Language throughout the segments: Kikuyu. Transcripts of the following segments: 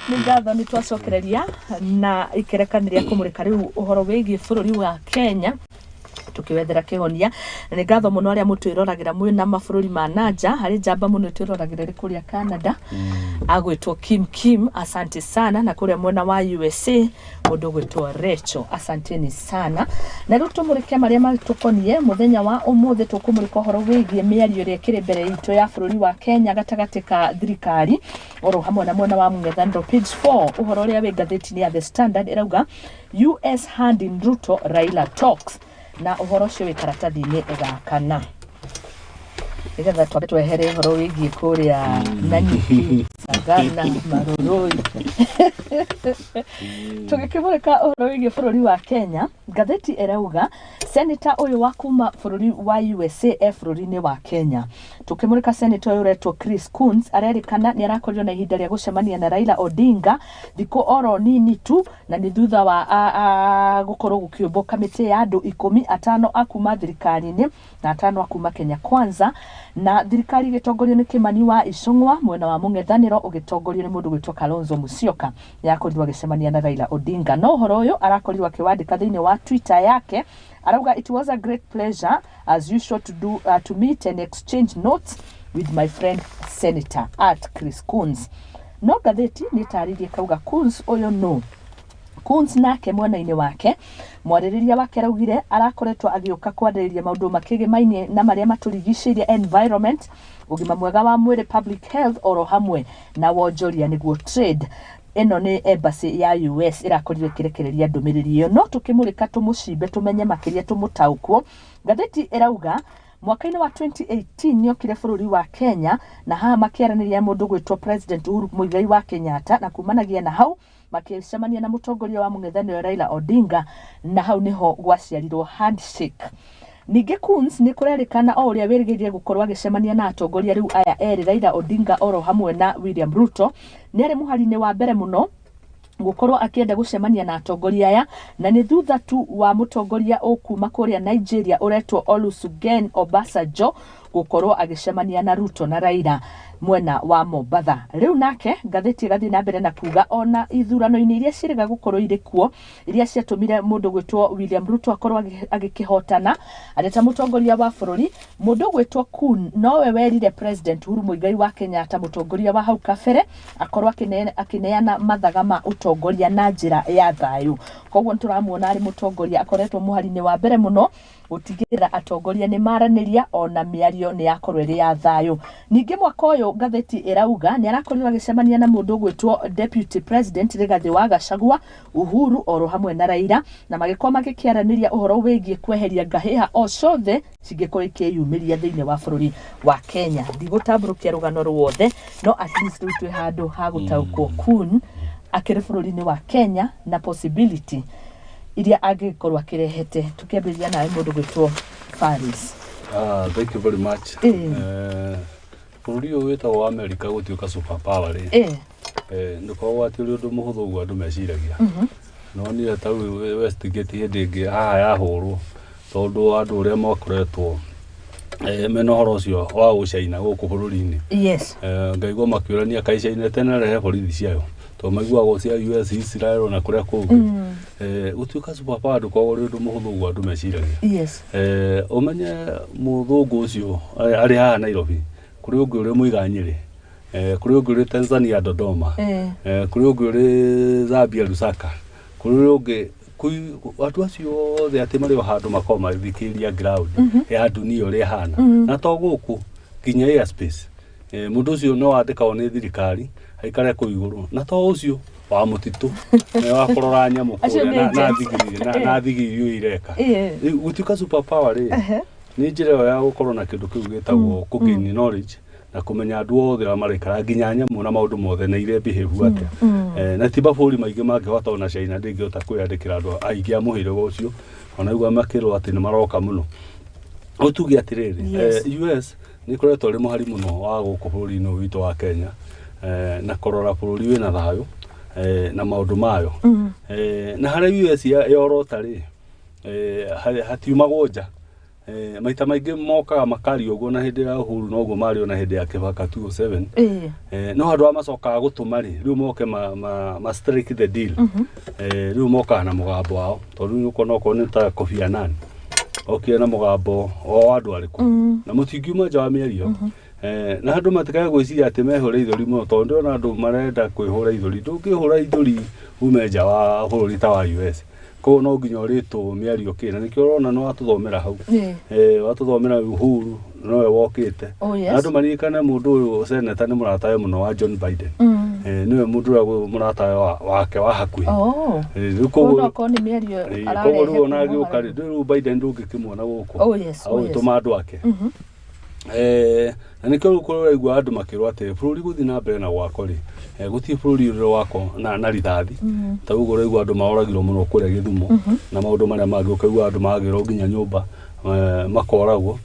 Nĩ ngatho, nĩ twacokereria na ikerekani rĩa kũmũrĩka rĩu ũhoro wĩgiĩ bũrũri wa Kenya, tũkĩwethera kĩhonia. Na nĩ ngatho mũno arĩa mũtwĩroragĩra mwĩ na mabũrũri ma nanja. Harĩ njamba mũno ĩtwĩroragĩra ĩrĩ kũrĩa Canada, agwĩtwo Kim Kim, asante sana. Na kũrĩa mwena wa USA, mũndũ ũgwĩtwo Rachel, asanteni sana. Na rĩu tũmũrĩke marĩa matũkonie mũthenya wa ũmũthĩ. Tũkũmũrĩka ũhoro wĩgiĩ mĩario ĩrĩa ĩkĩrĩ mbere itũ ya bũrũri wa Kenya gatagatĩ ka thirikari oro hamwe na mwena wa mũng'ethanĩro. Page 4, ũhoro ũrĩa wĩ ngathĩti-inĩ ya The Standard ĩrauga "US hand in Ruto Raila talks", na ũhoro ũcio wĩ karatathi-inĩ gakana, nĩgetha twambe twehere ũhoro wĩgiĩ kũrĩa Nanyuki, Sagana, Marurui. Tũgĩkĩmũrĩka ũhoro wĩgiĩ bũrũri wa Kenya, ngathĩti ĩrauga senator ũyũ wa kuma bũrũri wa USA e bũrũri-inĩ wa Kenya. Tũkĩmũrĩka senator ũyũ ũretwo Chris Coons, arerĩkana nĩ arakorirwo na ihinda rĩa gũcemania na Raila Odinga thikũ oro nini tu, na nĩ thutha wa gũkorwo gũkĩũmbwo kamĩtĩ ya andũ 10, atano a kuma thirikari-inĩ na atano a kuma Kenya Kwanza, na thirikari ĩgĩtongorio nĩ Kimani wa Ichung'wa, mwena wa mũng'ethanĩro ũgĩtongorio nĩ mũndũ gwĩtwo Kalonzo Musyoka. Yakorirwo agĩcemania na Raila Odinga, no ũhoro ũyũ arakorirwo akĩwandĩka thĩinĩ wa Twitter yake. Arauga, "It was a great pleasure as usual to meet and exchange notes with my friend Senator at Chris Coons." No ngathĩti nĩ ĩtarĩirie kauga Coons ũyũ no Coons nake mwena-inĩ wake, mwarĩrĩria wake araugire arakoretwo agĩũka kwarĩrĩria maũndũ makĩgĩmainie na marĩa matũrigicĩirie, environment, ũgima mwega wa mwĩrĩ, public health, oro hamwe na wonjoria, nĩguo trade. Ĩno nĩ embassy ya US ĩrakorirwo ĩkĩrekereria ndũmĩrĩri ĩyo. No tũkĩmũrĩka, tũmũcimbe, tũmenye makĩria, tũmũtaũkwo, ngathĩti ĩrauga mwaka-inĩ wa 2018 nĩokire bũrũri wa Kenya, na haha makĩaranĩria mũndũ gwĩtwo President Uhuru Muigai wa Kenyatta, na kumanagia na hau makĩcemania na mũtongoria wa mũng'ethanĩro Raila Odinga, na hau nĩho gwaciarirwo handshake. Ningĩ Coons nĩ kũrerĩkana o ũrĩa wĩrĩgĩrĩire gũkorwo agĩcemania na atongoria rĩu aya erĩ, Raila Odinga oro hamwe na William Ruto, nĩ arĩ mũhari-inĩ wa mbere mũno gũkorwo akĩenda gũcemania na atongoria aya, na nĩ thutha tu wa mũtongoria ũkuma kũrĩa Nigeria ũretwo Olusegun Obasanjo gũkorwo agĩcemania na Ruto na Raila mwena wa Mombatha. Rĩu nake ngathĩti ĩgathiĩ na mbere na kuga ona ithurano-inĩ iria ciĩrĩga gũkorwo irĩ kuo, iria ciatũmire mũndũ gwĩtwo William Ruto akorwo agĩkĩhotana arĩ ta mũtongoria wa bũrũri, mũndũ gwĩtwo Kun nowe werire President Uhuru Muigai wa Kenyatta, mũtongoria wa hau kabere, akorwo akĩneana mathaga ma ũtongoria na njĩra ya thayũ. Koguo nĩtũramuona arĩ mũtongoria akoretwo mũhari-inĩ wa mbere mũno gũtigĩrĩra atongoria nĩ maranĩria, ona mĩario nĩ yakorwo ĩrĩ ya thayũ. Ningĩ mwaka ũyũ, ngathĩti ĩrauga nĩ arakorirwo agĩcemania na mũndũ ũgwĩtwo Deputy President Rigathĩ wa Gachagua, Uhuru oro hamwe na Raila, na magĩkorwo magĩkĩaranĩria ũhoro wĩgiĩ kweheria ngahĩha o ciothe cingĩkorwo ikĩyumĩria thĩinĩ wa bũrũri wa Kenya. Ndigũtambũrũkia rũgano ruothe, no at least rĩu twĩ handũ ha gũtaũkwo Kun akĩrĩ bũrũri-inĩ wa Kenya na possibility iria angĩkorwo akĩrehete. Tũkĩambĩrĩria nawe, mũndũ gwĩtwo Faris. Ah, thank you very much. Bũrũri ũyũ wĩtagwo America gũtuĩka super power rĩ, ndũkoragwo atĩ ũrĩ ũndũ mũhũthũ ũguo andũ meciragia. Nonire ta rĩu Westgate hĩndĩ ĩngĩ haha yahũrwo, tondũ andũ ũrĩa makoretwo mena ũhoro ũcio wa ũcaina gũkũ bũrũri-inĩ. Ngaigua makĩũrania kaĩ China tene rehe borithi ciayo, tondũ maiguaga cia US, Israel na kũrĩa kũngĩ. Gũtuĩka super power ndũkoragwo ũrĩ ũndũ mũhũthũ ũguo andũ meciragia. Ũmenye mũthũngũ ũcio arĩ haha Nairobi, kũrĩ ũngĩ ũrĩ Mũiga Nyĩrĩ, kũrĩ ũngĩ ũrĩ Tanzania Dodoma, kũrĩ ũngĩ ũrĩ Zambia Lusaka, kũrĩ ũngĩ andũ acio othe atĩ marĩ o handũ makoragwo magĩthikĩrĩria ground ya dunia ũrĩa ĩhana, na to gũkũ, nginya airspace. Mũndũ ũcio no wandĩkagwo nĩ thirikari aikare kũu igũrũ, na to ũcio wa mũtitũ wa kũrora nyamũ Acio kũrĩa nĩ na agents. thigiri na thigiri iria ireka. Rĩu gũtuĩka super power rĩ, nĩ njĩra ĩyo ya gũkorwo na kĩndũ kĩu gĩtagwo kũgain knowledge na kũmenya andũ othe arĩa maraikara, nginya nyamũ na maũndũ mothe, na iria behave atĩa. Na ti mabũrũri maingĩ mangĩhota, ona China ndĩngĩhota kwĩyandĩkĩra andũ aingĩ a mũhĩrĩga ũcio, ona igua makĩrwo atĩ nĩ maroka mũno. Ũtuge atĩrĩrĩ, US nĩ ĩkoretwo ĩrĩ mũhari mũno wa gũkũ bũrũri-inĩ ũyũ witũ wa Kenya, na kũrora bũrũri wĩna thayũ, na maũndũ mayo. Na harĩa US yorota rĩ, hatiumagwo nja. Maita maingĩ mokaga makaria ũguo na hĩndĩ ya Uhuru noguo marĩ ona hĩndĩ ya Kibaki 2007. No andũ aya macokaga gũtũma rĩ, rĩu moke ma strike the deal. Rĩu mokaga na mũgambo wao, tondũ rĩu ũkona okorwo nĩ ta Kofi Annan okire na mũgambo wa andũ arĩkũ, na mũtingiuma nja wa mĩario. Na andũ matikae gwĩciria atĩ mehũre ithũri mũno, tondũ ndĩrona andũ marenda kwĩhũra ithũri. Ndũngĩhũra ithũri ume nja wa bũrũri ta wa US, koguo no nginya ũrĩtwo mĩario kĩ, na nĩkĩo ũrona nĩ watũthomera hau. Watũthomera Uhuru nowe wokĩte. Na andũ maririkane mũndũ ũyũ seneta nĩ mũratawe mũno wa John Biden. Nĩwe mũndũ ũrĩa mũratawe wake wa hakuhĩ. Rĩu koguo okorwo nĩ mĩario ararehe koguo rĩu ona agĩũka rĩ, rĩu Biden ndũngĩkĩmuona gũkũ. Agũgĩtũma andũ ake. Na nĩkĩo rĩu kũraigua andũ makĩrwo atĩ bũrũri gũthiĩ na mbere na gwakwo rĩ, gũtirĩ bũrũri ũrĩ wakwo na rithathi. Ta ũguo ũraigua andũ maroragirwo mũno kũrĩa Gĩthumo na maũndũ marĩa mangĩ, ũkaigua andũ magĩrwo nginya nyũmba, makoragwo.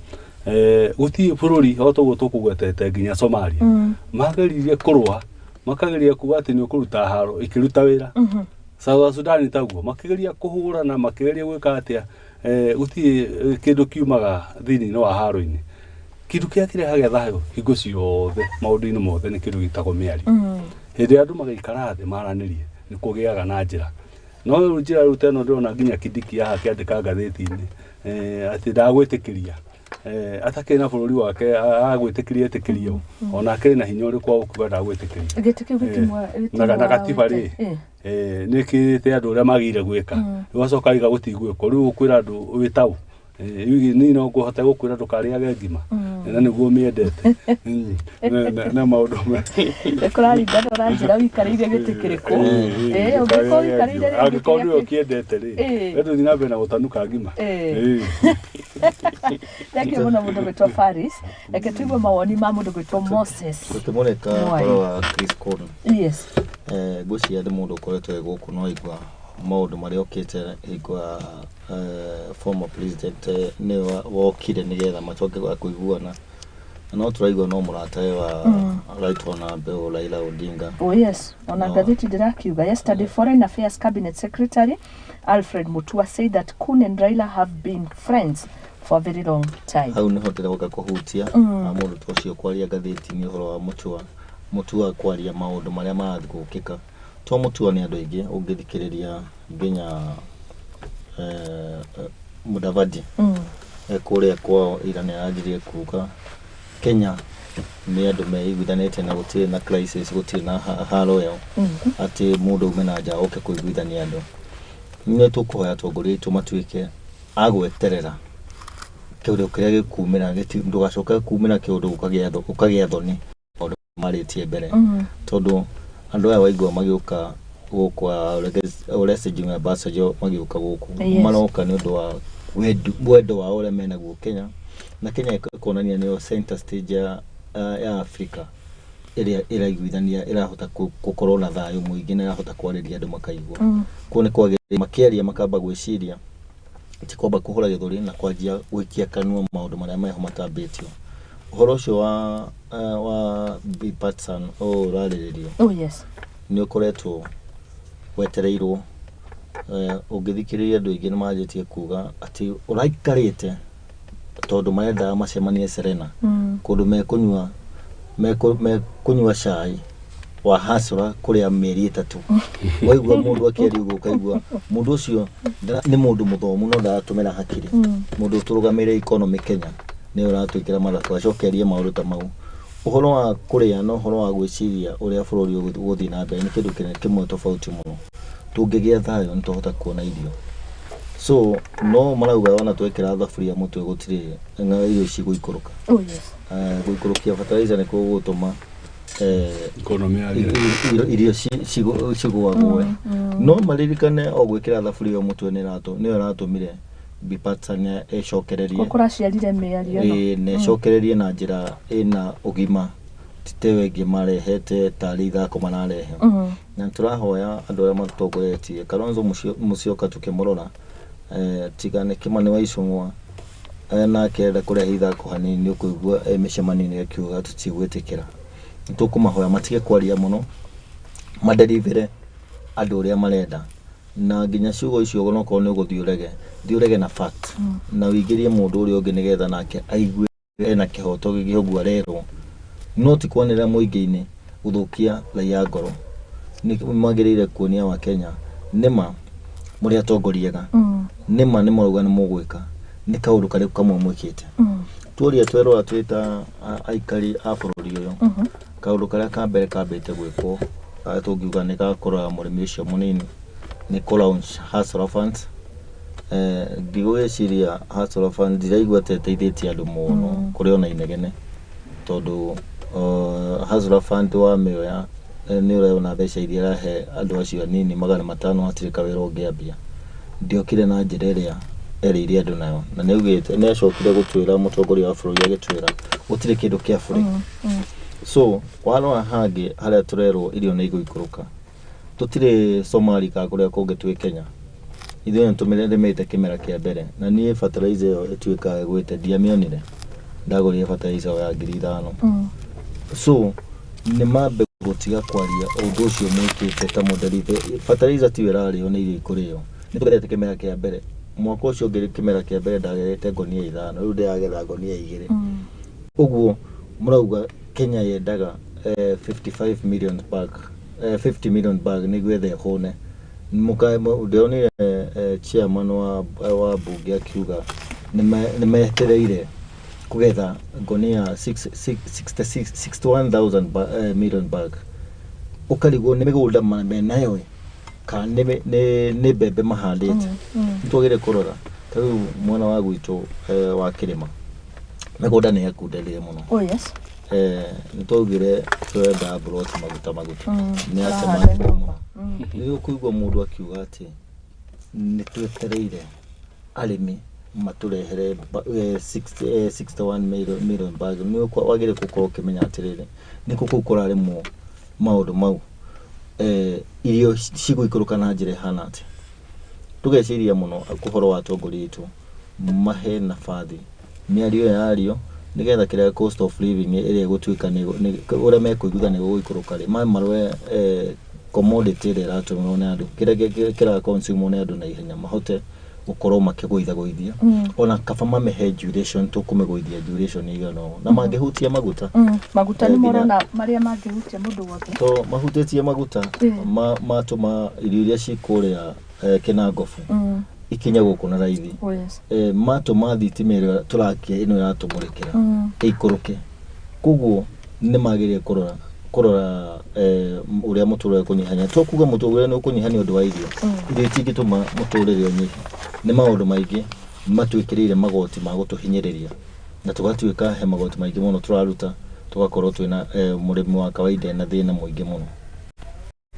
Gũtirĩ bũrũri o toguo tũkũgwetete nginya Somalia. Mageririe kũrũa, makageria kuga atĩ nĩ ũkũruta haro, ĩkĩruta wĩra. South Sudan taguo, makĩgeria kũhũrana, makĩgeria gwĩka atĩa, gũtirĩ kĩndũ kiumaga thĩinĩ wa haro-inĩ. Kĩndũ kĩrĩa kĩrehaga thayũ hingo ciothe maũndũ-inĩ mothe nĩ kĩndũ gĩtagwo mĩario. Hĩndĩ ĩrĩa andũ magaikara thĩ maranĩrie, nĩ kũgĩaga na njĩra. No rĩu njĩra rĩu ta ĩno ndĩrona nginya Kindiki haha akĩandĩka ngathĩti-inĩ, atĩ ndagwĩtĩkĩria. Atakĩrĩ na bũrũri wake, agwĩtĩkĩria etĩkĩrie ũ. Ona akĩrĩ na hinya ũrĩkũ wa gũkiuga ndagwĩtĩkĩria. Gĩtĩ kĩu Na gatiba rĩ, nĩ kĩrĩte andũ ũrĩa magĩrĩire gwĩka. Rĩu acoka aiga gũtigwĩkwo. Rĩu ũkwĩra andũ wĩtaũ. Niĩ no ngũhota gũkwĩra ndũkarĩage ngima. Na nĩguo mĩendete. Na maũndũ Kũraringana ũranjĩra ũikarĩire gĩtĩ kĩrĩkũ. Ũngĩkorwo ũikarĩire rĩngĩ Angĩkorwo nĩwe ũkĩendete rĩ, we ndũthiĩ na mbere na gũtanuka ngima. Thank you mũno mũndũ gwĩtwo Faris. Reke tũigue mawoni ma mũndũ gwĩtwo Moses. Tũkĩmũreka ũhoro wa Chris Coons. Ngwĩciria nĩ mũndũ ũkoretwo e gũkũ no aigua maũndũ marĩa okĩte hingo ya former president, nĩwe wokire nĩgetha macoke gwa kũiguana. Na no tũraigua no mũratawe wa Right Honorable Raila Odinga. Oh yes, ona ngathĩti ndĩrakiuga yesterday Foreign Affairs Cabinet Secretary Alfred Mutua said that Kun and Raila have been friends for a very long time. Hau nĩho ndĩroka kũhutia na mũndũ ta ũcio kwaria ngathĩti-inĩ ũhoro wa Mutua kwaria maũndũ marĩa marathiĩ gũkĩka. To Mutua nĩ andũ aingĩ ũngĩthikĩrĩria nginya Mudavadi. Kũrĩa kwao ira nĩ aranjirie kuga Kenya nĩ andũ meiguithanĩtie na gũtirĩ na crisis, gũtirĩ na haro ĩyo. Atĩ mũndũ ume na nja oke kũiguithania andũ. Nĩ tũkũhoya atongoria aitũ matuĩke a gweterera kĩũndũ kĩrĩa gĩkumĩra, ndũgacoke kumĩra kĩũndũ ũkagĩa thoni maũndũ marĩtie mbere. Tondũ andũ aya waigua magĩũka gũkũ, ũrĩa Ambassador magĩũka gũkũ, maroka nĩ ũndũ wa wendo wao ũrĩa menaguo Kenya, na Kenya ĩkonania nĩyo center stage ya Africa ĩrĩa ĩraiguithania, ĩrahota gũkorwo na thayũ mũingĩ na ĩrahota kwarĩria andũ makaigua. Koguo nĩ kwagĩrĩire makĩaria makamba gwĩciria, ti kwamba kũhũra gĩthũri na kwanjia gũikia kanua maũndũ marĩa meho matambĩtio. Ũhoro ũcio wa bipartisan ũyũ ũrarĩrĩrio. Oh yes. Nĩ ũkoretwo wetereirwo. Ũngĩthikĩrĩria andũ aingĩ nĩ manjĩtie kuga atĩ ũraikarĩte tondũ marendaga macemanie Serena, kũndũ mekũnyua cai wa hasra kũrĩa mĩeri 3. Waigua mũndũ akĩaria ũguo ũkaigua mũndũ ũcio nĩ mũndũ mũthomu no ndaratũmĩra hakiri. Mũndũ ũtũrũgamĩrĩire economy Kenya nĩwe ũratwĩkĩra mathabu acokerie maũndũ ta mau. Ũhoro wa kũrĩa na ũhoro wa gwĩciria ũrĩa bũrũri ũgũthiĩ na mbere nĩ kĩndũ kĩmwe tofauti mũno. Tũngĩgĩa thayũ nĩ tũhota kuona irio. So no marauga ona twekĩra thaburia mũtwe gũtirĩ irio cigũikũrũka. Oh yes. Gũikũrũkia fertilizer nĩ gũgũtũma economy irio cigũagũe. No maririkane o gwĩkĩra thaburia mũtwe nĩyo ĩratũmire bipartisan ĩcokererie. Kũraciarire mĩario ĩno. Na ĩcokererie na njĩra ĩna ũgima, ti ta ĩyo ĩngĩ marehete tarĩ ithako mararehe. Na tũrahoya andũ arĩa matũtongoretie, Kalonzo Musyoka tũkĩmũrora, tiga nĩ Kimani wa Ichung'wa, nake enda kũrehe ithako hanini nĩ ũkũigua mĩcemanio-inĩ akiuga tũtigwĩtĩkĩra. Nĩ tũkũmahoya matige kwaria mũno, maderivere andũ ũrĩa marenda. Na nginya ciugo icio onokorwo nĩ ũgũthiĩ ũrege, thiĩ ũrege na fact, na ũingĩrie mũndũ ũrĩa ũngĩ nĩgetha nake aigue ena kĩhoto gĩkĩ ũguo arerwo. No ti kwanĩrĩra mũingĩ-inĩ gũthũkia raia ngoro. Nĩ magĩrĩire kuonia wa Kenya nĩma mũrĩ atongoria ega, nĩma nĩ marauga nĩ mũgwĩka, nĩ kaũndũ karĩkũ kamwe mwĩkĩte. Tuoria twerora twĩ ta aikari a bũrũri ũyũ, kaũndũ karĩa ka mbere kambĩte gwĩkwo karĩa tũngiuga nĩ ga kũrora mũrĩmi ũcio mũnini nĩ kũ launch Hustler Fund. Ndigũgĩciria Hustler Fund ndiraigua ta ĩteithĩtie andũ mũno, kũrĩ ona inegene, tondũ Hustler Fund wamĩoya nĩ ũrona mbeca iria ĩrahe andũ acio anini 500 hatirĩ kawĩra ũngĩambia. Ndiokire na njĩra ĩrĩa erĩire andũ nayo, na nĩ augĩte nĩ acokire gũtwĩra mũtongoria wa bũrũri agĩtwĩra gũtirĩ kĩndũ kĩa bũrĩ. So warora hangĩ harĩa tũrerwo irio nĩ igũikũrũka, tũtirĩ Somali kana kũrĩa kũngĩ, twĩ Kenya. Ithuĩ nĩ tũmĩrĩmĩte kĩmera kĩa mbere, na niĩ fertilizer ĩyo ĩtuĩkaga ĩgwĩte ndiamĩonire, ndagũrire fertilizer ĩyo ya 5,000. So nĩ mambe gũtiga kwaria ũndũ ũcio mwĩkĩte ta mũnderithe. Fertilizer tiyo ĩrarĩo, nĩ irio ikũrĩo. Nĩ tũgerete kĩmera kĩa mbere, mwaka ũcio ũngĩ kĩmera kĩa mbere ndagerete ngonia 5, rĩu ndĩragetha ngonia 2. Ũguo mũrauga Kenya yendaga 55 million bag, 50 million bag nĩguo ethe hũne. Ndĩronire chairman wa bunge akiuga nĩ metereire kũgetha ngonia 66 61,000 million bag. Ũkarigwo nĩ mĩgũnda menayo ĩ, kana nĩ mbembe mahandĩte. Nĩ twagĩrĩire kũrora ta rĩu mwena wa gwitũ wa kĩrĩma, mĩgũnda nĩ yakunderire mũno. Oh yes. Nĩ twaugire tũrenda mburoti maguta maguta, nĩ Tũrahanda atemangire nyũmba. mũno. Nĩ ũkũigua mũndũ akiuga atĩ nĩ twetereire arĩmi matũrehere 61 million bag. Nĩ wagĩrĩire gũkorwo ũkĩmenya atĩrĩrĩ, nĩkũ kũu kũrarĩmwo maũndũ mau, irio cigũikũrũka na njĩra ĩhana atĩa. Tũgeciria mũno ũhoro wa atongoria aitũ, mahe nabathi mĩario ĩyo yario nĩgetha kĩrĩa cost of living ĩrĩa ĩgũtuĩka ũrĩa mekũiguithania gũgũikũrũka rĩ, marore commodity ĩrĩa ĩratũmĩrwo nĩ andũ, kĩrĩa kĩra consume nĩ andũ na ihenya, mahote gũkorwo makĩgũithagũithia. Ona kaba mamĩhe duration, tũkũmĩgũithia duration ĩigana ũũ, na mangĩhutia maguta. Maguta nĩ nginya morona marĩa mangĩhutia mũndũ wothe. To mahutĩtie maguta, matũma irio iria ci kũrĩa Kĩnangobu ikinye gũkũ na raithi. Oh yes. Matũma thitima ĩrĩa tũrakia ĩno ĩratũmũrĩkĩra ĩikũrũke. Koguo nĩ magĩrĩire kũrora ũrĩa mũtũrĩre ũkũnyihanyia. To kuga mũtũrĩre nĩ ũkũnyiha nĩ ũndũ wa irio. Irio itingĩtũma mũtũrĩre ũnyihe, nĩ maũndũ maingĩ matwĩkĩrĩire magoti ma gũtũhinyĩrĩria, na tũgatuĩka he magoti maingĩ mũno tũraruta, tũgakorwo twĩna mũrĩmi wa kawaida ena thĩna mũingĩ mũno.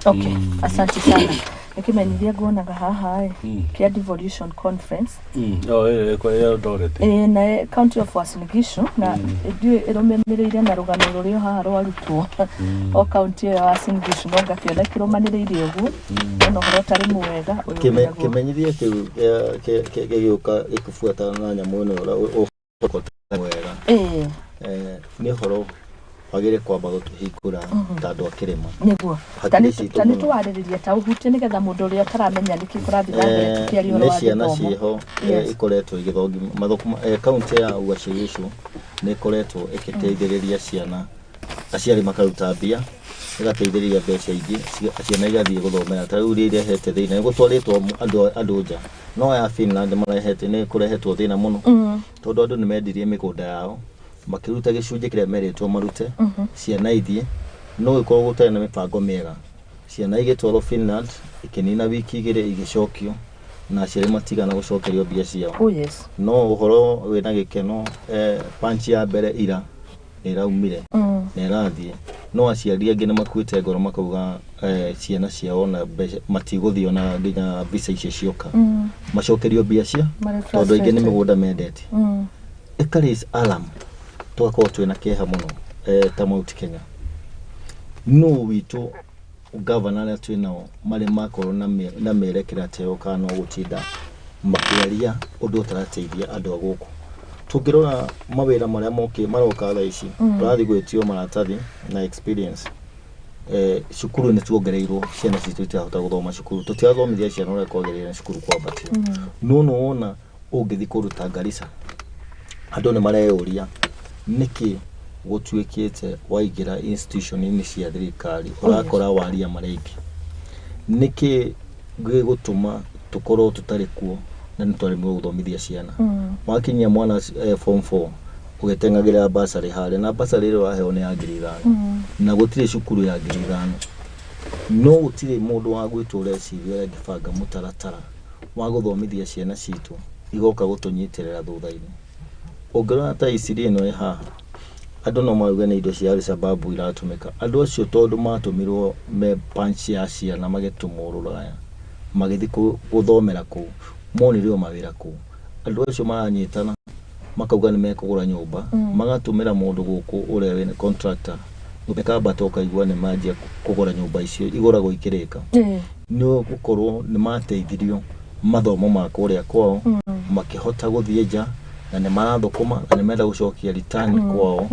Okay, asante sana. Nĩkĩmenyithia nguonaga haha ĩ kĩa devolution conference. Oh, ĩrĩa ĩrĩa Eldoret. Ĩ, na county of Uasin Gishu, na ndiũĩ ĩrũmanĩrĩire na rũgano rũrĩa haha rwarutwo o county ĩyo ya Uasin Gishu, no ngakĩona kĩrũmanĩrĩire ũguo ona ũhoro ũtarĩ mwega ũyũ wĩnagwo. Kĩmenyithia kĩu gĩgĩũka gĩkĩbuatana na nyamũ ĩno ũrĩa ũhoro wega. Nĩ ũhoro wagĩrĩire kwamba gũtũhingũra ta andũ a kĩrĩma. Nĩguo Hakiri citũ ta nĩ mũno. tũwarĩrĩria ta ũhutie nĩgetha mũndũ ũrĩa ũtaramenya nĩkĩ kũrathiĩ na mbere tũkĩaria ũhoro Nĩ wa ciana gĩthomo. ciĩho ikoretwo igĩthongi mathukuru. Kaunti ya Uasin Gishu nĩ ĩkoretwo ĩgĩteithĩrĩria ciana, aciari makaruta mbia, ĩgateithĩrĩria mbeca ingĩ, ciana igathiĩ gũthomera. Ta rĩu iria irehete thĩna nĩ gũtwarĩtwo andũ nja, no aya Finland marehete nĩ kũrehetwo thĩna mũno, tondũ andũ nĩ mendirie mĩgũnda yao makĩruta gĩcunjĩ kĩrĩa merĩtwo marute, ciana ithiĩ, no gĩkorwo gũtarĩ na mĩbango mĩega, ciana igĩtwarwo Finland ikĩnina wiki 2 igĩcokio, na aciari matigana gũcokerio mbia ciao. Oh yes. No ũhoro wĩna gĩkeno, punch ya mbere ira nĩ ĩraumire na ĩrathiĩ, no aciari angĩ nĩ makuĩte ngoro makauga ciana ciao na mbeca matigũthiĩ ona nginya visa icio cioka, macokerio mbia cia Marĩ tondũ aingĩ nĩ frustrated. mĩgũnda mendetie. Ĩka alarm, tũgakorwo twĩna kĩeha mũno ta Mount Kenya. No witũ gavana arĩa twĩ nao marĩ makorwo na mĩerekera ta ĩyo, kana no gũtinda makĩaria ũndũ ũtarateithia andũ a gũkũ. Tũngĩrora mawĩra marĩa maroka thaa ici, tũrathiĩ gwĩtio maratathi na experience. Cukuru nĩ tuongereirwo, ciana citũ itirahota gũthoma cukuru, tũtirathomithia ciana ũrĩa kwagĩrĩire na cukuru kwambatio. No nĩwona ũngĩthiĩ kũndũ ta Garissa, andũ nĩ mareyũria nĩkĩ gũtuĩkĩte waingĩra institution-inĩ cia thirikari ũrakora waria marĩ aingĩ. Nĩkĩ gĩgũtũma tũkorwo tũtarĩ kuo na nĩ twaremirwo gũthomithia ciana? Wakinyia mwana form 4, ũgĩteng'agĩra bursary harĩa, na bursary ĩrĩa ũraheo nĩ ya 5,000, na gũtirĩ cukuru ya 5,000. No gũtirĩ mũndũ wa gwitũ ũreciria ũrĩa angĩbanga mũtaratara wa gũthomithia ciana citũ igoka gũtũnyitĩrĩra thutha-inĩ. Ũngĩrora ta Eastleigh ĩno ĩ haha, andũ no mauge nĩ indo cia Al-Shabaab iratũmĩka. Andũ acio tondũ matũmirwo me punch ya ciana, magĩtũmwo rũraya, magĩthiĩ gũthomera kũu, monire o mawĩra kũu. Andũ acio maranyitana makauga nĩ mekũgũra nyũmba, magatũmĩra mũndũ gũkũ ũrĩa wĩna contractor, ũkambata ũkaigua nĩ manjia kũgũra nyũmba icio igũragwo ikĩrĩka. Nĩ gũkorwo nĩ mateithirio mathomo ma kũrĩa kwao, makĩhota gũthiĩ nja, na nĩ marathũkũma na nĩ menda gũcokia return kwao,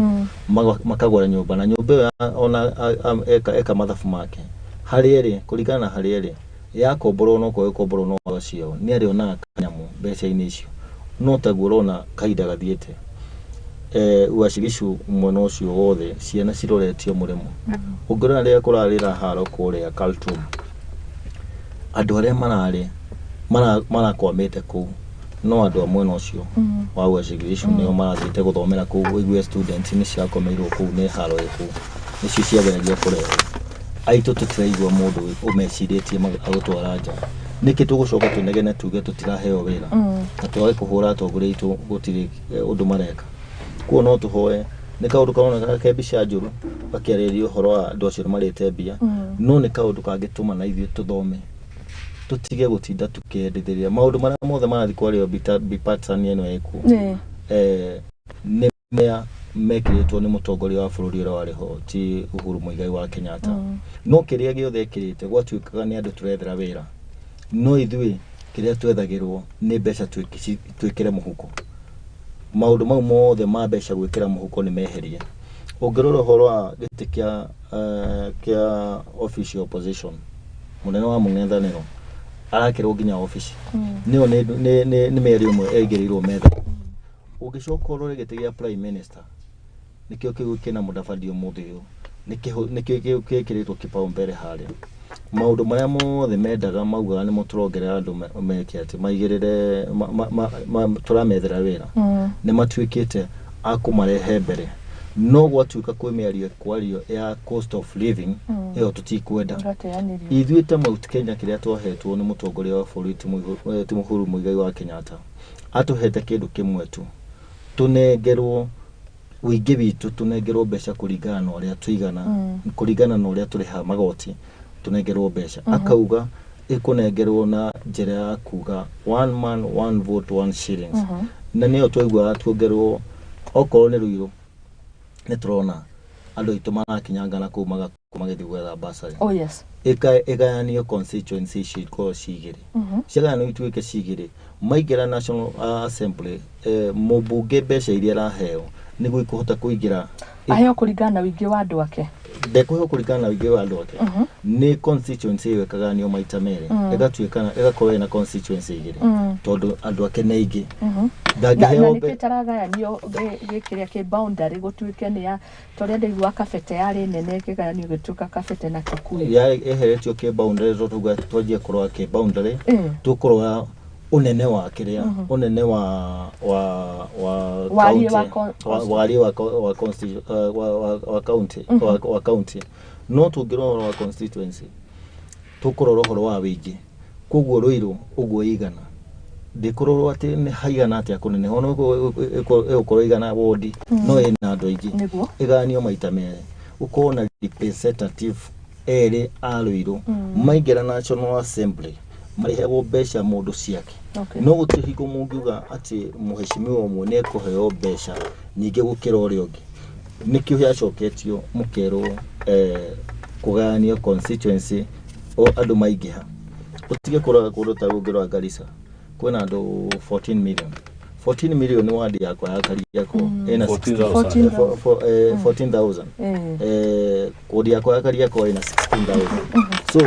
makagũra nyũmba. Na nyũmba ĩyo ona eka mathabu make harĩa ĩrĩ, kũringana na harĩa ĩrĩ, yakomborwo no korwo ĩkomborwo no andũ acio nĩ arĩonaga kanyamũ mbeca-inĩ icio. No taguo ũrona kahinda gathiĩte, Uasin Gishu mwena ũcio wothe ciana ciroretio mũrĩmo. Ũngĩrora rĩrĩa kũrarĩ na haro kũrĩa Khartoum, andũ arĩa mararĩ marakwamĩte kũu no andũ a mwena ũcio wa Uasin Gishu nĩo marathiĩte gũthomera kũu. Ũigue students nĩ cirakomeirwo kũu nĩ haro ĩ kũu, nĩcio ciageragia kũrehwo. Aitũ tũtiraigua mũndũ ũmecirĩtie agũtwara nja. Nĩkĩ tũgũcoka tũnegene tuge tũtiraheo wĩra na twage kũhũra atongoria aitũ? Gũtirĩ ũndũ mareka kuo. No tũhoe nĩ kaũndũ karoneka ke mbica njũru gakĩarĩrĩria ũhoro wa andũ acio marĩte mbia, no nĩ kaũndũ kangĩtũma na ithuĩ tũthome, tũtige gũtinda tũkĩendithĩria maũndũ marĩa mothe marathiĩ kwario bipartisan ĩno ĩkuo. Nĩ mea mekĩrĩtwo nĩ mũtongoria wa bũrũri ũrĩa warĩ ho, ti Uhuru Muigai wa Kenyatta. No kĩrĩa gĩothe ekĩrĩte gwatuĩkaga nĩ andũ tũrethera wĩra, no ithuĩ kĩrĩa twethagĩrwo nĩ mbeca twĩkĩre mũhuko. Maũndũ mau mothe ma mbeca gwĩkĩra mũhuko nĩ meherie. Ũngĩrora ũhoro wa gĩtĩ kĩa official opposition, mũnene wa mũng'ethanĩro arakĩrwo nginya obici nĩyo nĩ mĩario ĩmwe ĩigĩrĩirwo metha. Ũngĩcoka ũrore gĩtĩ gĩa prime minister, nĩkĩo kĩu kĩna Mudavadi ũmũthĩ ũyũ, nĩkĩo kĩu gĩkĩrĩtwo kipaumbele harĩa. Maũndũ marĩa mothe mendaga maugaga nĩmo tũrongerera andũ meke atĩ maigĩrĩre tũramethera wĩra, nĩ matuĩkĩte a kũmarehe mbere. No gwatuĩka kwĩ mĩario ĩkwario ya cost of living, ĩyo tũtikwenda. Ũgateanĩrio. Ithuĩ ta Mount Kenya, kĩrĩa twahetwo nĩ mũtongoria wa bũrũri ti Uhuru Muigai wa Kenyatta, atũhete kĩndũ kĩmwe tu, tũnengerwo ũingĩ witũ, tũnengerwo mbeca kũringana na ũrĩa tũigana, kũringana na ũrĩa tũrĩhaga magoti, tũnengerwo mbeca. Akauga ĩkũnengerwo na njĩra ya kuga one man one vote one shillings, na nĩyo twaiguaga tuongererwo. Okorwo nĩ Ruiru, nĩ tũrona andũ aitũ marakinyangana kũu magakorwo magĩthiĩ gwetha bursary. Oh yes. Ĩgayanio constituency ici ikorwo cigĩrĩ, ciagayanio ituĩke cigĩrĩ, maingĩra National Assembly, mũmbunge mbeca iria araheo nĩguo ikũhota kũingĩra. Aheo kũringana na ũingĩ wa andũ ake. Ndekũheo kũringana na ũingĩ wa andũ ake, nĩ constituency ĩyo ĩkagayanio maita merĩ, ĩgatuĩka ĩgakorwo ĩna constituency igĩrĩ, tondũ andũ ake nĩ aingĩ. Na Ndangĩheo nĩkĩ ĩtaragayanio gĩkĩrĩa kĩ boundary, gũtuĩke nĩ ya torĩa ndaigua Kabete yarĩ nene, ĩkĩgayanio ĩgĩtuĩka Kabete na Kikuyu? Yeheretio kĩ boundary tondũ tuga twanjie kũrora kĩ boundary, tũkũrora ũnene wa kĩrĩa, ũnene wa Wariĩ wa county, wariĩ wa wa wa county, wa county. No tũngĩrora ũhoro wa constituency, tũkũrora ũhoro wa wĩingĩ. Koguo Ruiru ũguo ĩigana ndĩkũrorwo atĩ nĩ haigana atĩa kũnene, ona ĩgũkorwo ĩigana wondi no ĩna andũ aingĩ. Ĩgayanio maita merĩ, ũkorwo na representative erĩ a Ruiru maingĩra National Assembly, marĩheagwo mbeca mũndũ ciake. No gũtirĩ hingo mũngiuga atĩ mũheshimiwa ũmwe nĩ ekũheo mbeca nyingĩ gũkĩra ũrĩa ũngĩ. Nĩkĩo gĩacoketio mũkerwo kũgayanio constituency o andũ maingĩha. Ũtige kũrora kũndũ ta rũngĩ rwa Garissa, kwĩna andũ 14 million. 14 million wadi yakwa ya Kariakoo ĩna 14,000. 14,000. Wodi yakwa ya Kariakoo ĩna 16,000. So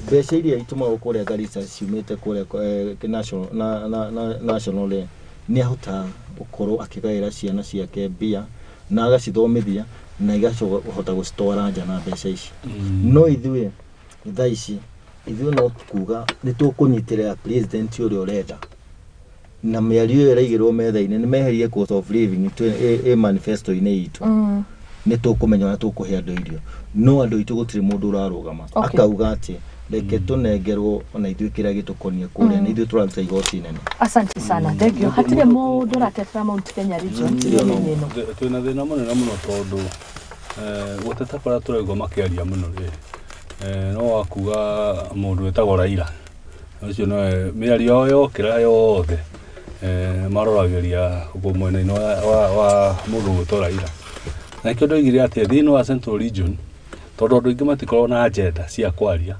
mbeca iria itũmagwo kũrĩa Garissa ciumĩte kũrĩa national na national rĩ, nĩ ahotaga gũkorwo akĩgaĩra ciana ciake mbia na agacithomithia na igahota gũcitwara nja na mbeca ici. No ithuĩ thaa ici ithuĩ no kuga nĩ tũkũnyitĩrĩra president ũrĩa ũrenda, na mĩario ĩyo ĩraigĩrwo metha-inĩ nĩ meherie cost of living ĩ manifesto-inĩ itũ. Nĩ tũkũmenya ũrĩa tũkũhe andũ irio, no andũ aitũ gũtirĩ mũndũ ũrarũgama akauga atĩ reke tũnengerwo ona ithuĩ kĩrĩa gĩtũkoniĩ kũrĩa, nĩ ithuĩ tũraruta igoti nene. Asante sana, thank you. Hatirĩ mũndũ ũratetera Mount Kenya region ĩno. Twĩna thĩna mũnene mũno tondũ gũteta kũrĩa tũraigua makĩaria mũno rĩ, no wakuga mũndũ wĩtagwo Raila ũcio nowe mĩario yao yokĩra yothe maroragĩria mwena-inĩ wa mũndũ ũgwĩtwo Raila. Na nĩkĩo ndoigire atĩ thĩinĩ wa Central Region tondũ andũ aingĩ matikoragwo na agenda cia kwaria,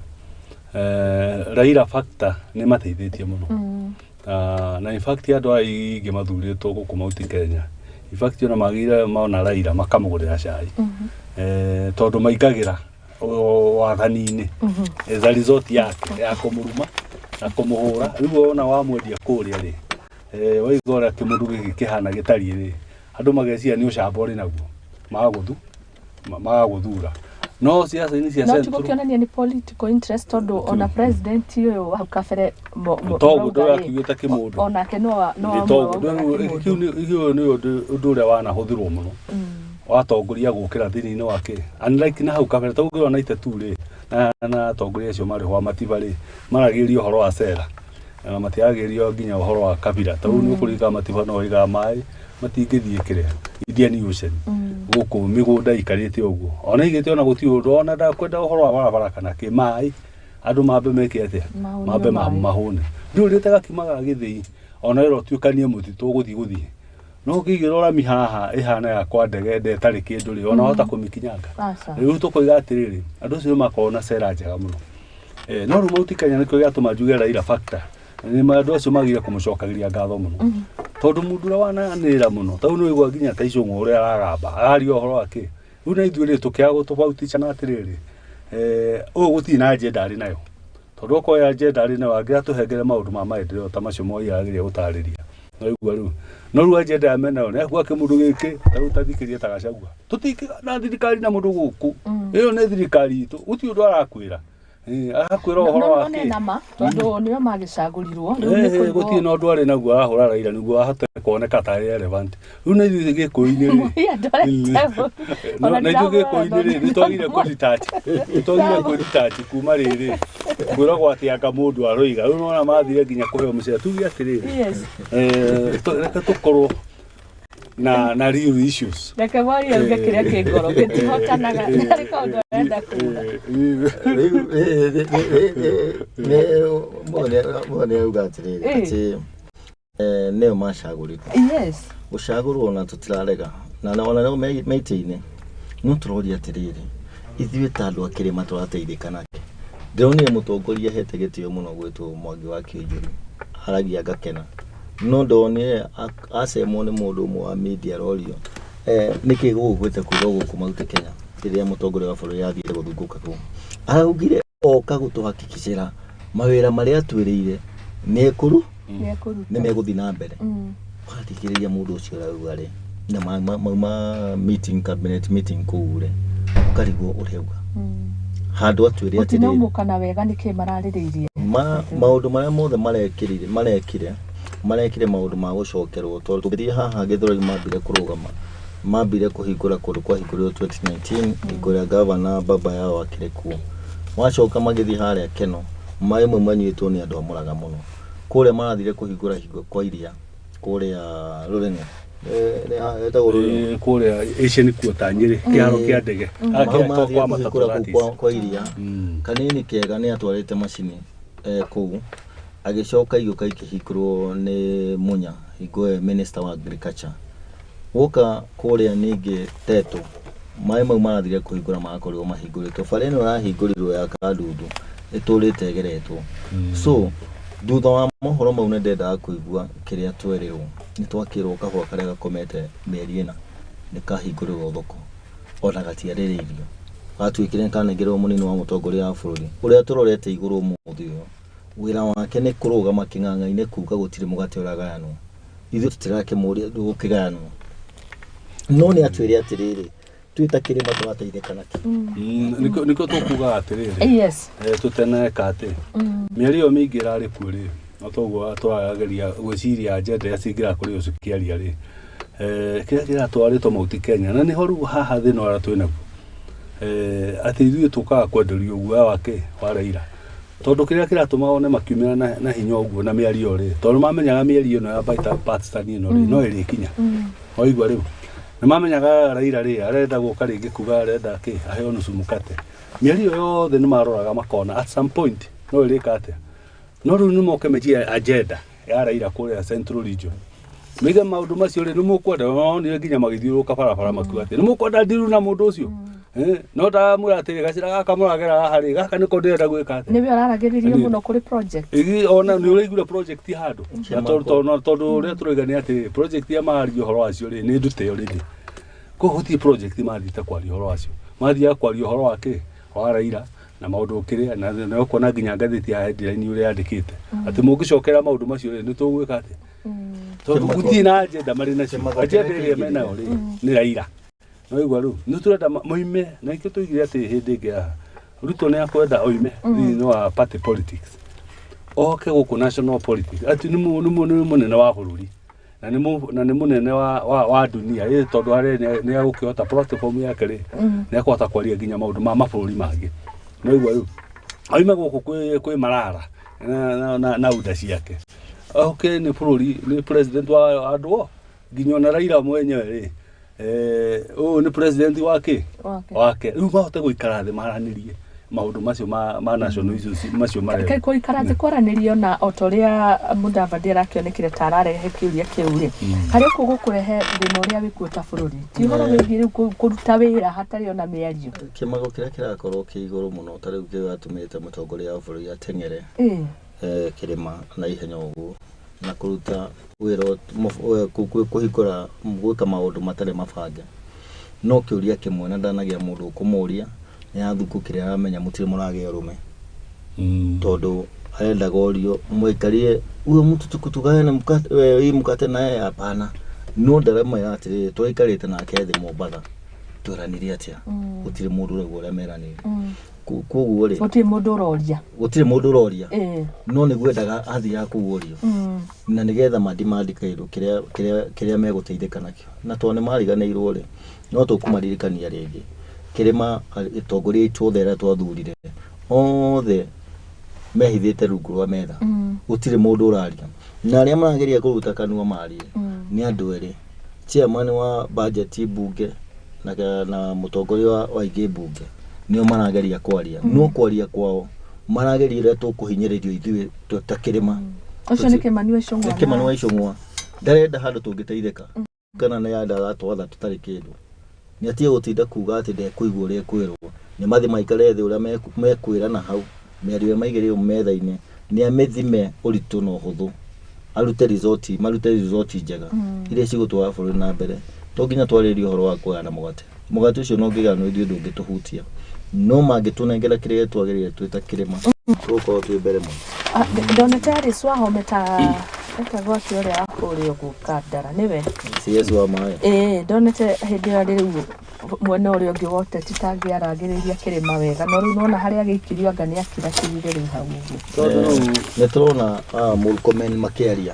Raila factor nĩ mateithĩtie mũno. Na in fact andũ aingĩ mathurĩtwo gũkũ Mount Kenya, in fact ona magĩrĩire mona Raila makamũgũrĩra cai, tondũ maingagĩra wathani-inĩ as a result yake ya kũmũruma na kũmũhũra. Rĩu ona wamwendia kũrĩa rĩ, waigua ũrĩa kĩmũndũ gĩkĩ kĩhana gĩtariĩ rĩ, andũ mageciria nĩ ũcamba ũrĩ naguo magagũthura. No siasa-inĩ cia No Central tigũkĩonania nĩ political interest tondũ ona president ũyũ hau kabere Toguo ndũrakiugĩte kĩmũndũ. Onake no no kĩu nĩ ũndũ ũrĩa wanahũthĩrwo mũno watongoria gũkĩra thĩinĩ wake, unlike na hau kabere tondũ ũngĩrora 92 rĩ, na atongoria acio marĩ ho a Matiba rĩ, maragĩria ũhoro wa cera na matiaragĩria nginya ũhoro wa kabira. Tondũ nĩ ũkũririkana Matiba no oigaga maĩ matingĩthiĩ kĩrĩa Indian Ocean gũkũ mĩgũnda ikarĩte ũguo, ona igĩte ona gũtirĩ ũndũ ona ndakwenda ũhoro wa barabara kana kĩ maĩ andũ mambe meke atĩa, mambe mahũne. Ndũrĩte gakima ga gĩthĩi ona ĩro tuĩkanie mũtitũ ũgũthiĩ gũthiĩ no ũngĩigĩra rami haha ĩhana ya kwa ndege ĩtarĩ kĩndũ rĩ, ona wahota kũmĩkinyanga. Rĩu tũkoiga atĩrĩrĩ, andũ acio nĩmakoragwo na cera njega mũno. No rĩu Mount Kenya nĩkĩo gĩatũma njuge Raila factor nĩ andũ acio magire kũmũcokagĩria ngatho mũno, tondũ mũndũ ũrĩa wananĩrĩra mũno tondũ nĩ ũigua nginya ta Icũng'wa ũrĩa aragamba araria ũhoro wa kĩ. Rĩu na ithuĩ rĩ tũkĩaga gũtofauticana atĩrĩrĩ, ũyũ gũtirĩ na agenda arĩ nayo, tondũ okorwo ye agenda arĩ nayo angĩratũhengere maũndũ ma maendeleo ta macio Moi arageria gũtarĩria. No igua rĩu no rĩu agenda ya menayo nĩ akuga kĩmũndũ gĩkĩ ta rĩu tathikĩrie ta Gachagua, tũtingĩgana na thirikari na mũndũ gũkũ, ĩyo nĩ thirikari itũ, gũtirĩ ũndũ arakwĩra. Arakwĩra ũhoro wa kĩ nama tondũ nĩo magĩcagũrirwo rĩu nĩ kũigwo gũtirĩ na ũndũ arĩ naguo arahũra Raila nĩguo ahote kuoneka tarĩ relevant. Rĩu na ithuĩ Gĩkũyũ-inĩ rĩ, na ithuĩ Gĩkũyũ-inĩ rĩ nĩtwagire kũdetach, nĩtwagire kũdetach kuma rĩrĩ kwĩragwo atĩ anga mũndũ aroiga. Rĩu nĩwona mathire nginya kũheo mũcere. Tuge atĩrĩrĩ, reke tũkorwo na real issues. Reke Mwaria auge kĩrĩa kĩ ngoro gĩtihotanaga, harĩ kaũndũ arenda kuga. Rĩu mũthoni auga atĩrĩrĩ atĩ nĩo macagũrirwo. Yes. Gũcagũrwo ona tũtirarega na ona nĩo meitĩ-inĩ, no tũroria atĩrĩrĩ, ithuĩ ta andũ a kĩrĩma tũrateithĩka nake. Ndĩronire mũtongoria ahete gĩtĩo mũno gwĩtwo Mwangi wa Kĩnjũri, aragia ngakena, no ndonire acemwo nĩ mũndũ ũmwe wa media arorio nĩkĩ gũgũĩte kuga gũkũ Mount Kenya rĩrĩa mũtongoria wa bũrũri athiĩte gũthungũka kũu, araugire oka gũtũhakikicĩra mawĩra marĩa atwĩrĩire nĩ megũthiĩ na mbere. Wathikĩrĩria mũndũ ũcio arauga rĩ, na mauma meeting, cabinet meeting kũu rĩ, ũkarigwo ũrauga handũ atwĩre atĩrĩrĩ gũtinaumũkana wega nĩkĩ mararĩrĩirie maũndũ marĩa mothe marekire maũndũ ma gũcokerwo tondũ tũngĩthiĩ haha Gĩthũrai mambire kũrũgama, mambire kũhingũra kũndũ kwahingũrirwo 2019 hingo ĩrĩa gavana baba yao akĩrĩ kuo. Wacoka magĩthiĩ harĩa Keno, maĩ mau manyuĩtwo nĩ andũ a Mũrang'a mũno. Kũrĩa marathire kũhingũra hingo kwa iria kũrĩa Rũreng'o ĩtagwo Rũreng'o kũrĩa Asian Quarter Nyĩrĩ kĩharo kĩa ndege kwa matatũ kwa iria. Kanini kega nĩ atwarĩte macini kũu, agĩcoka igĩũka ikĩhingũrwo nĩ Munya hingo ĩyo minister wa agriculture. Woka kũrĩa ningĩ Teto, maĩ mau marathire kũhingũra magakorirwo mahingũrĩtwo. Bara ĩno ĩrahingũrirwo ya Kandundu ĩtũrĩte ĩgeretwo. So Thutha wa mohoro mau nĩ ndendaga kũigua kĩrĩa twerirwo. Nĩ twakĩrwo kahũa karĩa gakomete mĩeri 4 nĩ kahingũrĩrwo thoko ona gatiarĩrĩirio. Gatuĩkire nĩ kanengerwo mũnini wa mũtongoria wa bũrũri ũrĩa tũrorete igũrũ ũmũthĩ ũyũ. Wĩra wake nĩ kũrũgama kĩng'ang'a-inĩ kuga gũtirĩ mũgate ũragayanwo. Ithuĩ tũtirakĩmũria gũkĩgayanwo. No nĩ atwĩre atĩrĩrĩ, twĩ ta kĩrĩma tũrateithĩka nakĩ. Nĩkĩo tũkugaga atĩrĩrĩ. Yes. Tũteneka atĩ mĩario ĩyo mĩingĩ ĩrarĩ kuo rĩ, no toguo tũrageria gwĩciria agenda iria cingĩrakorirwo cikĩaria rĩ, kĩrĩa kĩratwarĩtwo Mount Kenya na nĩho rĩu haha thĩna ũrĩa twĩ naguo, atĩ ithuĩ tũkaga kwenderio guoya wa kĩ wa Raila, tondũ kĩrĩa kĩratũma one makiumĩra na hinya ũguo na mĩario rĩ, tondũ mamenyaga mĩario ĩno ya bipartisan ĩno rĩ no ĩrĩkinya. Waigua rĩu nĩ mamenyaga Raila rĩ arenda gũka rĩngĩ kuga arenda kĩ aheo nusu mũkate. Mĩario yothe nĩ maroraga makona at some point no ĩrĩka atĩa. No rĩu nĩ moke mejie agenda ya Raila kũrĩa Central Region. Maiga maũndũ macio rĩ nĩ mũkwenda, onire nginya magĩthiũrũrũka barabara makiuga atĩ nĩ mũkwenda ndiru na mũndũ ũcio. No ndamwĩra atĩrĩ gacĩra gaka mũragera haha rĩ, gaka nĩko ndĩrenda gwĩka atĩa. Nĩwe ũraragĩrĩrio mũno kũrĩ project. Ĩĩ, ona nĩ ũraiguire project handũ. Na tondũ ũrĩa tũroiga nĩ atĩ project ya mario ũhoro wacio rĩ nĩ ndute already. Koguo gũtirĩ project mathiĩte kwaria ũhoro wacio. Mathiaga kwaria ũhoro wa kĩ? Wa Raila na maũndũ kĩrĩa na ũkona nginya ngathĩti ya headline ũrĩa yandĩkĩte. Atĩ mũngĩcokera maũndũ macio rĩ nĩ tũgwĩka atĩa? Tondũ gũtirĩ na agenda marĩ nacio. Agenda ĩrĩa menayo rĩ nĩ Raila. No igua rĩu nĩ tũrenda moime na ikĩo tũigire atĩ hĩndĩ ĩngĩ haha Ruto nĩ akwenda oime thĩinĩ wa party politics oke gũkũ national politics atĩ nĩ mũnene wa bũrũri na nĩ mũnene wa dunia ĩ tondũ harĩa nĩ agũkĩhota platform yake rĩ nĩ akũhota kwaria nginya maũndũ ma mabũrũri mangĩ. No igua rĩu oime gũkũ kwĩ Marara na unda ciake oke nĩ bũrũri nĩ president wa andũ nginya ona Raila mwenyewe rĩ ũyũ nĩ president wake wake rĩu mahote gũikara thĩ maranĩrie maũndũ macio ma national issues macio marĩa gũikara thĩ kwaranĩrio na o ta ũrĩa Mudavadi arakĩonekire ta ararehe kĩũria kĩu rĩ harĩ ũkũ gũkũrehe thĩna ũrĩa wĩkuo ta bũrũri ti ũhoro wĩgiĩ rĩu kũruta wĩra hatarĩ ona mĩario. Kĩmago kĩrĩa kĩrakorwo kĩ igũrũ mũno ta rĩu kĩrĩa atũmĩte mũtongoria wa bũrũri ateng'ere kĩrĩma na ihenya ũguo na kũruta wĩra kũhingũra gwĩka maũndũ matarĩ mabange. No kĩũria kĩmwe na ndanagĩa mũndũ ũkũmũria nĩ athuku kĩrĩa aramenya mũtirĩ mũragĩa ũrũme. Tondũ arendaga orio mwaikarire huyo mtu tukutugane mkate hii mkate naye hapana. No ndaremera atĩrĩrĩ twaikarĩte nake thĩ Mombatha tweranire atĩa gũtirĩ mũndũ ũraigua ũrĩa meranĩire. Koguo rĩ gũtirĩ mũndũ ũroria, gũtirĩ mũndũ ũroria no nĩguo endaga athiaga kũu orio na nĩgetha mandimandi kĩndũ kĩrĩa megũteithĩka nakĩo. Na tondũ nĩ mariganĩirwo rĩ no tũkũmaririkania rĩngĩ kĩrĩma atongoria aitũ othe arĩa twathurire othe mehithĩte rungu rwa metha gũtirĩ mũndũ ũraria na arĩa marageria kũruta kanua marie nĩ andũ erĩ, chairman wa budget bunge na mũtongoria wa ingĩ bunge nĩo marageria kwaria. No kwaria kwao marageria ũrĩa tũkũhinyĩrĩrio ithuĩ ta kĩrĩma. Ũcio nĩ Kĩmani wa Icũng'wa. Nĩ Kĩmani wa Icũng'wa ndarenda handũ tũngĩteithĩka kana nĩ yendaga twatha tũtarĩ kĩndũ. Nĩ atige gũtinda kuga atĩ ndekũigua ũrĩa ekwĩrwo, nĩ mathiĩ maikare thĩ ũrĩa mekwĩrana hau mĩario ĩrĩa maigĩrĩirwo metha-inĩ nĩ amĩthime ũritũ na ũhũthũ arute result, marute result njega iria cigũtwara bũrũri na mbere. To nginya twarĩrie ũhoro wa kũgayana mũgate, mũgate ũcio no ũngĩgayanwo ithuĩ ndũngĩtũhutia, no mangĩtũnengera kĩrĩa twagĩrĩire twĩ ta kĩrĩma tũgũkorwo twĩ mbere mũno. Ndonete Alice Wahome ta etagwo atĩa ũrĩa wa kũrĩa ũguo Kandara nĩwe CS wa maĩ. Ĩĩ ndonete hĩndĩ ĩyo rĩu mwena ũrĩa ũngĩ wa ũteti tangĩaragĩrĩria kĩrĩma wega no rĩu nona harĩa agĩikirio anga nĩ akirakirire rĩu hau ũguo. Nĩ tũrona Murkomen makĩaria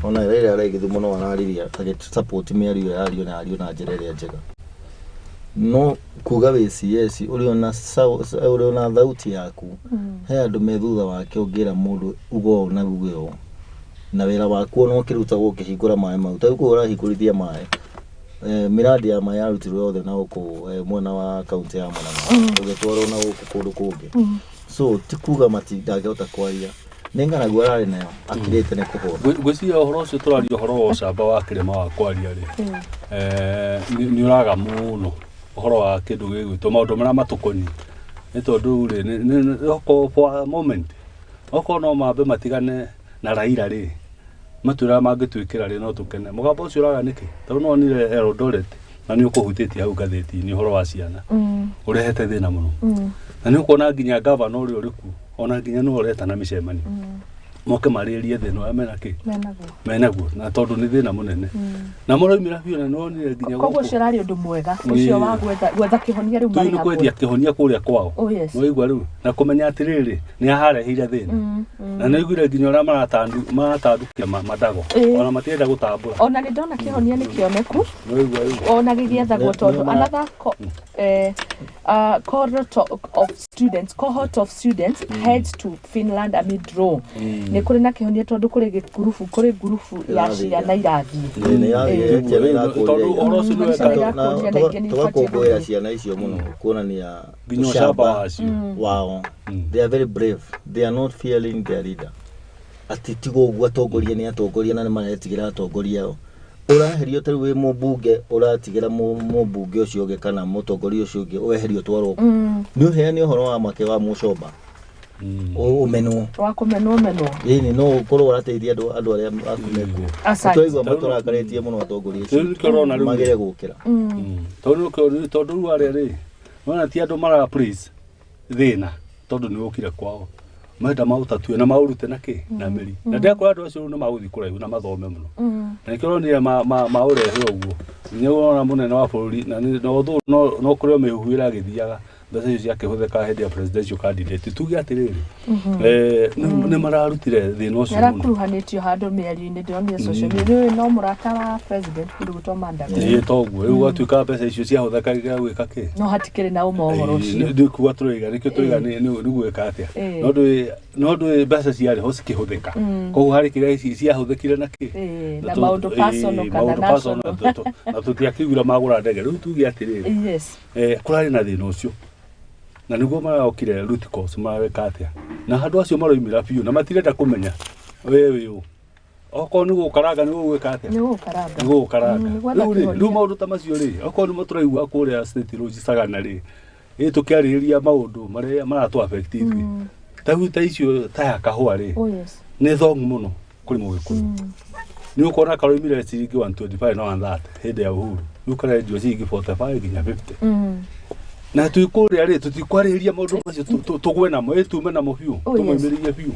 ona rĩrĩa arĩ Gĩthumo no araririe agĩsupport mĩario yario na ario na njĩra ĩrĩa njega. No kuga wĩ CS ũrĩ ona thauti yaku he andũ me thutha wake ũngĩra mũndũ uga ũũ na uge ũũ na wĩra waku ona ũkĩrutagwo ũkĩhingũra maĩ mau ta rĩu kũu ũrahingũrithia maĩ miradi ya maĩ yarutirwo yothe na gũkũ mwena wa kaunti ya Murang'a ũgĩtwarwo na gũkũ kũndũ kũngĩ. So ti kuga ndangĩhota kwaria nĩ ng'aragu ararĩ nayo akirĩte nĩ kũhũna. Ngwĩciria ũhoro ũcio tũraria ũhoro wa ũcamba wa kĩrĩma wa kwaria rĩ nĩ ũraga mũno ũhoro wa kĩndũ gĩgwĩtwo maũndũ marĩa matũkoniĩ nĩ tondũ rĩ okorwo for a moment okorwo no mambe matigane na Raila rĩ matwĩraga mangĩtwĩkĩra rĩ no tũkene. Mũgambo ũcio ũraga nĩkĩ? Tondũ no wonire Eldoret na nĩ ũkũhutĩtie hau ngathĩti-inĩ ũhoro wa ciana ũrehete thĩna mũno. Na nĩ ũkuona nginya gavana ũrĩa ũrĩ kuo ona nginya nĩwe ũretana mĩcemanio moke marĩrĩrie thĩna ũrĩa mena kĩ menaguo na tondũ nĩ thĩna mũnene na mũraumĩra biũ na nĩwonire nginya Koguo ũcio ũrarĩ ũndũ mwega ũcio wa gwetha kĩhonia rĩu marĩ nĩ kwendia kĩhonia kũrĩa kwao. Oh, yes. Nĩwaigua rĩu na kũmenya atĩrĩrĩ nĩ ahareheire thĩna na nĩwaiguire nginya ũrĩa maratandũkia madago ona matirenda gũtambũra. Ona nĩ ndona kĩhonia nĩ kĩoneku Nĩwaigua rĩu ona gĩgĩethagwo tondũ another cohort of students heads to Finland amid row. Nĩ kũrĩ na kĩhonia tondũ kũrĩ ngurubu kũrĩ ngurubu ya ciana irathiĩ. Tondũ ũhoro ũcio nĩ weka tũgakũngũĩra ciana icio mũno kuonania nginya ũcamba wacio wao. They are very brave. They are not fearing their leader. Atĩ tiga ũguo atongoria nĩ atongoria na nĩ maretigĩra atongoria ao. Ũraherio ta rĩu wĩ mũmbunge ũratigĩra mũmbunge ũcio ũngĩ kana mũtongoria ũcio ũngĩ weherio twarwo. Nĩ ũheane ũhoro wa make wa mũcomba. Ũmenwo. Wa kũmenwo menwo. Ĩni no ũkorwo ũrateithia andũ arĩa aku mekuo. Twaigua matũrakarĩtie mũno atongoria acio. Magĩre gũkĩra. Tondũ rĩu arĩa rĩ nĩwona ti andũ mara praise thĩna tondũ nĩ ũkire kwao. Menda maũtatue na maũrute na kĩ na mĩri. Na ndĩrakora andũ acio rĩu nĩ magũthiĩ kũraihu na mathome mũno. Na nĩkĩo ũronire maũrehe ũguo. Nginya ũrona mũnene wa bũrũri na no kũrĩ o mĩhuhu ĩragĩthiaga mbeca icio ciakĩhũthĩka hĩndĩ ya presidential candidate. Tuge atĩrĩrĩ nĩ mararutire thĩna ũcio mũno. Nĩarakuruhanĩtio handũ mĩario-inĩ ndĩronire social media. Rĩu no mũrata wa president kũndũ gwĩtwo Mandago. Ĩĩ toguo rĩu gwatuĩka mbeca icio ciahũthĩkaga gwĩka kĩ? No hatikĩrĩ na ũma ũhoro ũcio. Nĩ kuga tũroiga nĩkĩo tũroiga nĩ gwĩka atĩa. No ndũĩ mbeca ciarĩ ho cikĩhũthĩka. Koguo harĩ kĩrĩa ciahũthĩkire na kĩ? Na maũndũ personal kana national. Na tũtiakĩiguire magũra ndege. Rĩu tuge atĩrĩrĩ. Yes. Kũrarĩ na thĩna ũcio. Na nĩguo marokire root cause mareka atĩa. Na andũ acio maroimĩra biũ na matirenda kũmenya we wĩ ũ. Okorwo nĩ gũkaranga nĩ gũgwĩka atĩa? Nĩ gũkaranga. Nĩ gũkaranga. Rĩu maũndũ ta macio rĩ, okorwo nĩmo tũraigua kũrĩa State Lodge Sagana rĩ, ĩ tũkĩarĩrĩria maũndũ marĩa maratũ affect ithuĩ. Ta rĩu ta icio ta ya kahũa rĩ, nĩ thong mũno kũrĩ Mũgĩkũyũ. Nĩ ũkuona karoimire ciringi 125 na 130 hĩndĩ ya Uhuru. Rĩu karendio ciringi 45 nginya 50. Na twĩ kũrĩa rĩ tũtikwarĩrĩria maũndũ macio tũgwe namo ĩ tume namo biũ tũmoimĩrĩrie biũ.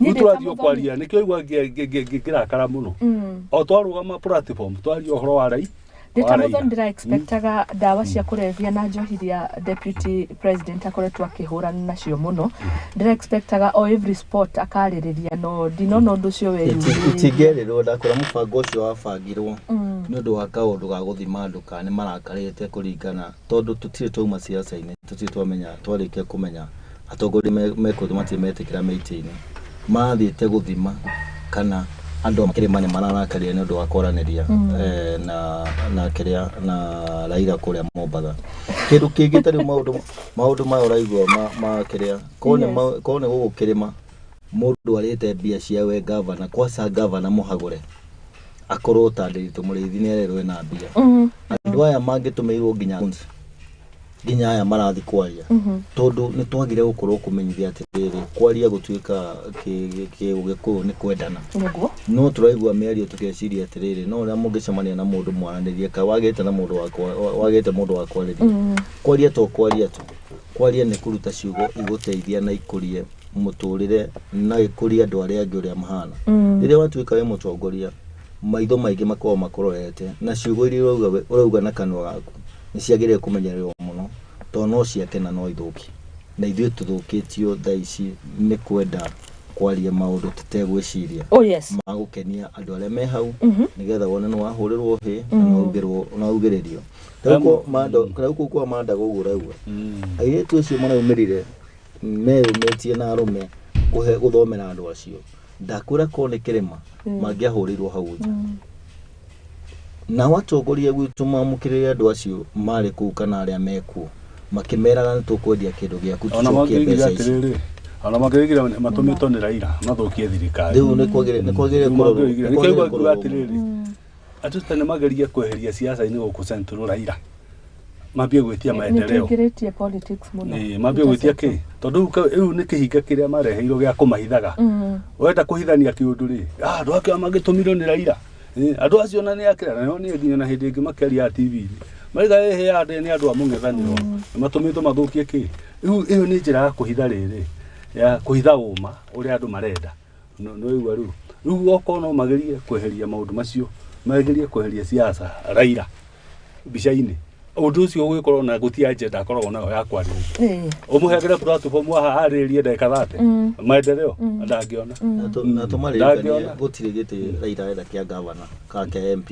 Rĩu tũrathiĩ kwaria nĩkĩo igua ngĩrakara mũno. O twarũgama platform twaria ũhoro wa Raila. Ndĩ ta mũthoni ndĩra expectaga ndawa cia kũrebia na njohi iria deputy president akoretwo akĩhũrana nacio mũno. Ndĩra expectaga o every spot akarĩrĩria no ndinona ũndũ ũcio weyumĩririe. Itingĩerĩrwo ndakora mũbango ũcio wabangirwo nĩ ũndũ wa kaũndũ ga gũthima andũ kana nĩ marakarĩte kũringana tondũ tũtirĩ twauma ciaca-inĩ tũtirĩ twamenya twarĩkia kũmenya atongoria mekũthĩ matirĩ metĩkĩra meitĩ-inĩ mathiĩte gũthima kana andũ kĩrĩma nĩ mararakarire nĩ ũndũ wa kwaranĩria na kĩrĩa na Raila kũrĩa Mombatha. Kĩndũ kĩngĩ ta rĩu maũndũ maya ũraigua ma kĩrĩa korwo nĩ gũkũ kĩrĩma mũndũ arĩte mbia cia we gavana kwaca gavana mũhagũre akorwo ta Ndiritu Mũrĩithi nĩ arerwo ena mbia. Andũ aya mangĩtũmĩirwo nginya aya marathi kwaria tondũ nĩ twagire gũkorwo kũmenyithia atĩrĩrĩ kwaria gũtuĩka Gĩkũyũ nĩ kwendana. No tũraigua mĩario tũkeciria atĩrĩrĩ no ũrĩa mũngĩcemania na mũndũ mwaranĩrie ka wagĩte na mũndũ wagĩte mũndũ wa kwarĩria. Kwaria to kwaria tu. Kwaria nĩ kũruta ciugo igũteithia na ikũrie mũtũrĩre na ikũrie andũ arĩa angĩ ũrĩa mahana. Rĩrĩa watuĩka wĩ mũtongoria maitho maingĩ makoragwo makũrorete na ciugo iria ũrauga na kanua gaku nĩ ciagĩrĩire kũmenyererwo mũno tondũ no ciake na no ithũkie. Na ithuĩ tũthũkĩtio thaa ici nĩ kwenda kwaria maũndũ tũtegwĩciria. Oh yes. Magũkenia andũ arĩa me hau nĩgetha wone nĩ wahũrĩrwo hĩ na no waugĩrĩrio. Rĩu kũu kwa Mandago ũguo ũraigua. Airĩtu acio maraumĩrire meyũmĩtie na arũme kũhe gũthomera andũ acio. Ndakwĩra korwo nĩ kĩrĩma mangĩahũrĩirwo hau nja. Nao atongoria gwitũ mamũkĩrĩre andũ acio marĩ kũu kana arĩa mekuo makĩmeraga nĩ tũkwendia kĩndũ gĩaku tũcokie mbeca ici. Ona mangĩoigire matũmĩtwo nĩ Raila mathũkie thirikari. Rĩu nĩ kwagĩrĩire kũrorwo. Atĩ nĩ magerie kweheria ciaca-inĩ gũkũ Central Raila. Mambie gwĩtia maendeleo. Nĩtũingĩrĩtie politics mũno. Ĩĩ, mambie gwĩtia kĩ, tondũ rĩu nĩ kĩhinga kĩrĩa mareheirwo gĩa kũmahithaga. Wenda kũhithania kĩũndũ rĩ, andũ akĩo magĩtũmirwo nĩ Raila. Andũ acio na nĩ akĩra na nĩ nginya na hĩndĩ ĩngĩ makĩaria TV-inĩ maraiga ĩhĩ andũ nĩ andũ a mũng'ethanĩro nĩ matũmĩtwo mathũkie kĩ. Rĩu ĩyo nĩ njĩra ya kũhitha rĩrĩ, ya kũhitha ũma ũrĩa andũ marenda. Nĩ waigua rĩu, rĩu okorwo no magerie kweheria maũndũ macio, magerie kweheria siasa Raila mbica-inĩ, ũndũ ũcio ũgĩkorwo na gũtirĩ agenda akoragwo nayo ya kwarĩrĩria. Ũmũhengere platform haha arĩrĩrie ndagĩka 30 maendeleo ndangĩona. Na tũmaririkanie gũtirĩ gĩtĩ Raila arenda kĩa gavana kana kĩa MP.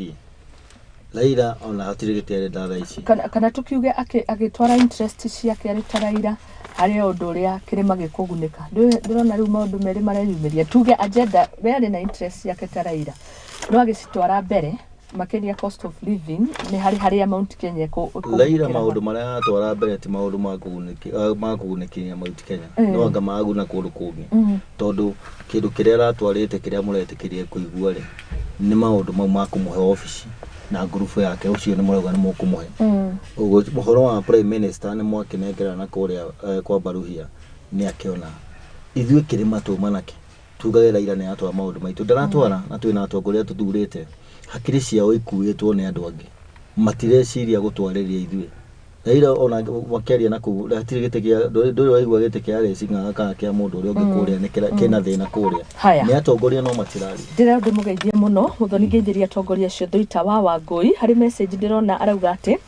Raila ona hatirĩ gĩtĩ arenda thaa ici. Kana tukiuge agĩtwara interest ciake arĩ ta Raila harĩ ũndũ ũrĩa kĩrĩma gĩkũgunĩka. Ndĩrona rĩu maũndũ merĩ mareyumĩria. Tuge agenda we arĩ na interest ciake ta Raila, no agĩcitwara mbere makĩria cost of living nĩ harĩ harĩa Mount Kenya Raila maũndũ marĩa aratwara mbere ti maũndũ ma kũgunĩkĩria Mount Kenya, no anga maguna kũndũ kũngĩ, tondũ kĩndũ kĩrĩa aratwarĩte kĩrĩa mũretĩkĩrie kũigua rĩ nĩ maũndũ mau ma kũmũhe obici na ngurubu yake, ũcio nĩ mũrauga nĩ mũkũmũhe. Ũhoro wa prime minister nĩ mwakĩnengera na kũrĩa kwa Baruhia nĩ akĩona ithuĩ kĩrĩma tuma nake tugage Raila nĩ aratwara maũndũ maitũ, ndaratwara na twĩna atongoria tũthurĩte, hakiri ciao ikuĩtwo nĩ andũ angĩ, matireciria gũtwarĩria ithuĩ. Raila ona makĩaria na kũu hatirĩ gĩtĩ kĩa, ndũrĩ waigua gĩtĩ kĩa Racing kana kĩa mũndũ ũrĩa ũngĩ kũrĩa nĩ kĩna thĩna kũrĩa. Nĩ atongoria no matiraria. Ndĩrenda ndĩmũgeithie mũno Muthoni, ngeithĩria atongoria acio Thuita wa Wangũi. Harĩ message ndĩrona arauga atĩ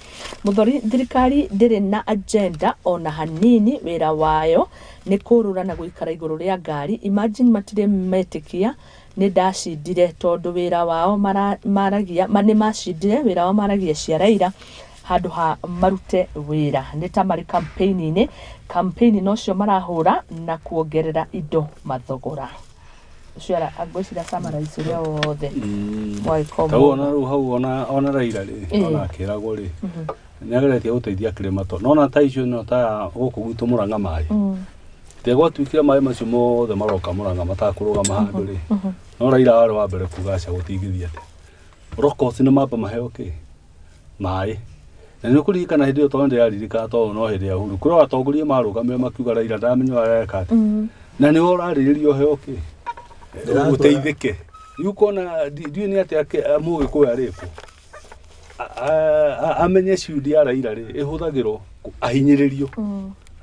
Muthoni, thirikari ndĩrĩ na agenda ona hanini, wĩra wayo nĩ kũrũra na gũikara igũrũ rĩa ngari. Imagine matirĩ metĩkia nĩ ndacindire tondũ wĩra wao maragia nĩ macindire, wĩra wao maragia cia Raila handũ ha marute wĩra, nĩ ta marĩ campaign-inĩ, campaign nocio marahũra na kuongerera indo mathogora. Ũcio ngwĩciria summarize ũrĩa wothe mwagĩkorwo. Tau ona rĩu hau ona Raila rĩ, ona akĩragwo rĩ, nĩ ageretie gũteithia kĩrĩma to nona ta icio no ta gũkũ gwitũ Mũrang'a maĩ te gwatuĩkire maĩ macio mothe maroka Mũrang'a matakũrũgama handũ rĩ, no Raila warĩ wa mbere kuga aca gũtingĩthiĩ atĩa, Rokosi nĩ mamba maheo kĩ maĩ. Na nĩ ũkũririkana hĩndĩ ĩyo tondũ ndĩraririkana tondũ no hĩndĩ ya Uhuru kũrĩ atongoria marũgamire makiuga Raila ndamenya areka atĩa, na nĩwe ũrarĩrĩria ũheo kĩ ũteithĩke. Rĩu ũkona ndiũĩ nĩ atĩa Mũgĩkũyũ arĩkwo amenye ciundi ya Raila rĩ ĩhũthagĩrwo ahinyĩrĩrio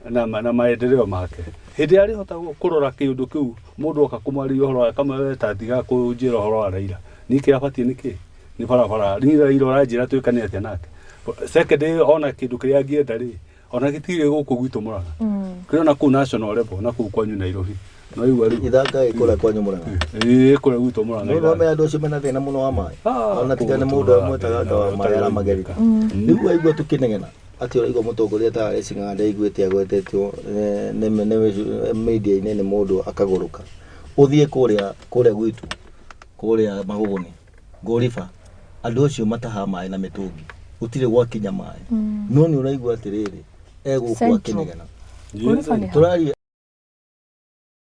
na maendeleo make. Hĩndĩ ĩrĩa arĩhota kũrora kĩũndũ kĩu mũndũ oka kũmwarĩria ũhoro akamwĩra ta tiga kũnjĩra ũhoro wa Raila, niĩ kĩrĩa batiĩ nĩ kĩ nĩ barabara, niĩ Raila ũranjĩra twĩkane atĩa nake. Second ona kĩndũ kĩrĩa angĩenda rĩ ona gĩtirĩ gũkũ gwitũ Mũrang'a, kĩrĩ ona kũu national level na kũu kwanyu Nairobi. No igua rĩu ithanga ĩkũrĩa kwanyu Mũrang'a, ĩĩ kũrĩa gwitũ Mũrang'a no me andũ acio mena thĩna mũno wa maĩ, ona tiga nĩ mũndũ amwetaga wa maĩ aramagerire. Rĩu waigua tũkĩnegena atĩ ũraigua mũtongoria ta Racing ndaiguĩte agwetetwo nĩ media-inĩ nĩ mũndũ akagũrũka, ũthiĩ kũrĩa gwitũ kũrĩa Magũgũni Ngũriba, andũ acio matahaga maĩ na mĩtũngi, gũtirĩ gwakinya maĩ, no nĩ ũraigua atĩrĩrĩ egũkũ akĩnegena. Tũraria.